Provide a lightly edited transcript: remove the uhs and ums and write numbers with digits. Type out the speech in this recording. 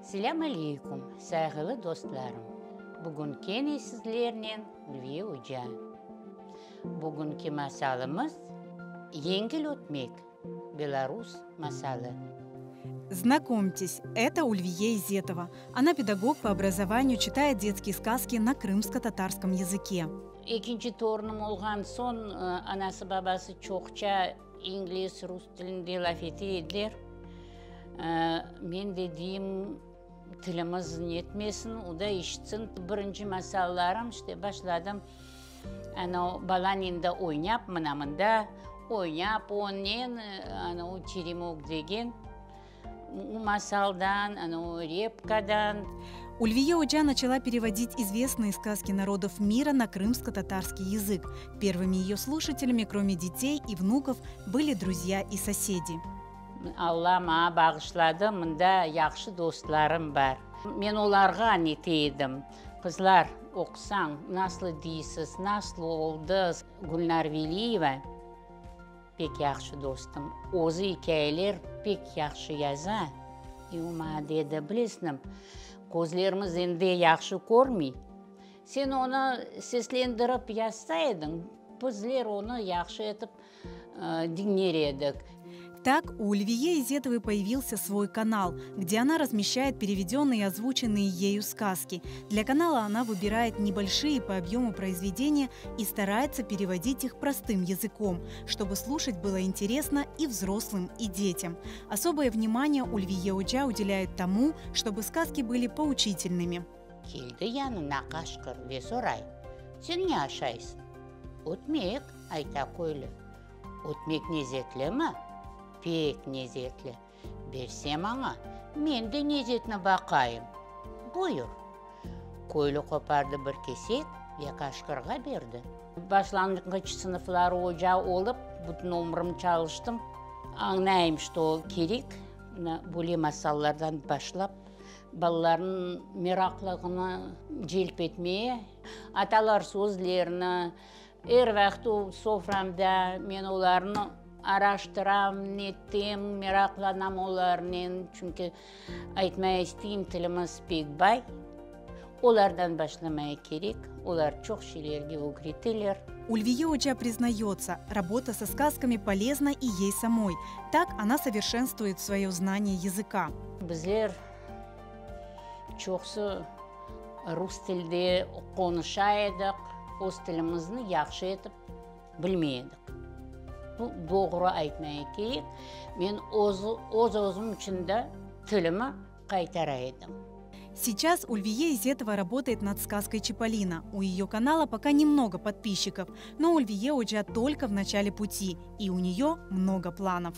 Selâm aleyküm, sayğılı dostlarım! Bugün kene sizlernen Ulviye oca. Bugünki masalımız, Yengil ötmek, belarus masalı. Знакомьтесь, это Ульвие Изетова. Она педагог по образованию, читает детские сказки на крымско-татарском языке. Ekinci torunım olğan soñ, anası babası çoqça ingliz, rus tilinde laf ete ediler. Men de deyim, tilimiz netmesin, o da eşitsin. Birinci masallarım, işte, başladım, ana o balanen de oynap, mına mında oynap, onen, ana o Teremok degen masaldan, ana o Repkadan. Ульвие Оджа начала переводить известные сказки народов мира на крымско-татарский язык. Первыми ее слушателями, кроме детей и внуков, были друзья и соседи. Alla maña bağışladı, mında yahşı dostlarım bar. Men olarğa nete edim. Qızlar, oqusañ, nasıl deysiz, nasıl oldı? Gülnar Veliyeva pek yahşı dostum. Özü ikâyeler pek yahşı yaza. E, o maña dedi, bilesiñmi, közlerimiz endi yahşı körmey. Sen onı seslendirip yazsa ediñ, bizler onı yahşı etip diñler edik. Так у Ульвие Изетовой появился свой канал, где она размещает переведенные и озвученные ею сказки. Для канала она выбирает небольшие по объему произведения и старается переводить их простым языком, чтобы слушать было интересно и взрослым, и детям. Особое внимание Ульвие Оджа уделяет тому, чтобы сказки были поучительными. Keldi yanına qaşqır ve soray: Sen ne aşaysıñ? Ötmek, ayta köylü. Ötmek lezetlimi? Pek lezetli. Berse maña, men de lezetini baqayım. Buyur. Köylü qopardı bir kesek ve qaşqırğa berdi. Başlanğıç sınıfları oca olıp, bütün ömrüm çalıştım. Añlayım, что kerek, mına böyle masallardan başlap, balalarnıñ meraqlığını celp etmeye, atalar sözlerini, er vaqıt o soframda men olarnı araştıram, netem, meraqlanam olarnen, çünki aytmaya isteyim, tilimiz pek bay. Olardan başlamaya kerek, olar çoq şeylerge ögreteler. Ульвие Оджа признается, работа со сказками полезна и ей самой. Так она совершенствует свое знание языка. Bizler çoqusı rus tilde qonuşa edik, öz tilimizni yahşı etip bilmey edik. Bu doğru aytmaya kerek. Men öz özüm içün de tilimi qaytara edim. Сейчас Ульвие Изетова работает над сказкой Чиполлино. У ее канала пока немного подписчиков, но Ульвие Оджа только в начале пути, и у нее много планов.